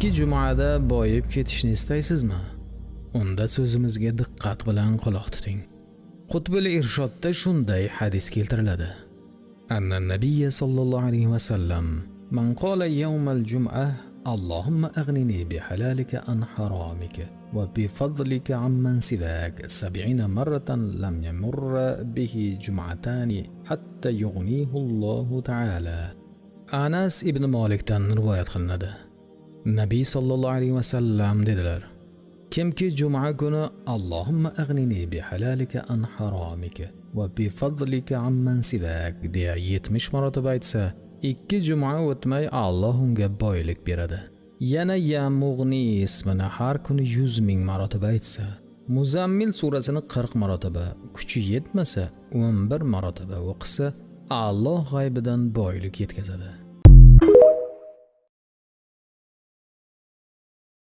Ikki jumada boyib ketishni istaysizmi? Unda so'zimizga diqqat bilan quloq tuting. Qutbul Irshodda shunday hadis keltiriladi. Anna nabiyya sallallohu alayhi va sallam man qala yawmal jum'ah Allohumma aghnini bi halalika an haramika va bi fadlika amman sivak 70 marratan lam yamurra bihi jum'atani hatta yughnihu Allohu ta'ala. Anas ibn Malikdan rivoyat qilinadi. Nabiy sallallohu alayhi va sallam dedilar: Kimki juma kuni Allohumma aghnini bi halalika an haramika va bi fadlika amman sivak deya 70 marotaba aytsa, ikki juma o'tmay Alloh unga boylik beradi. Yana ya Mughni ismini har kuni 100 ming marotaba aytsa, Muzammil surasini 40 marotaba, kuchi yetmasa 11 marotaba o'qisa, Alloh g'aybidan boylik yetkazadi.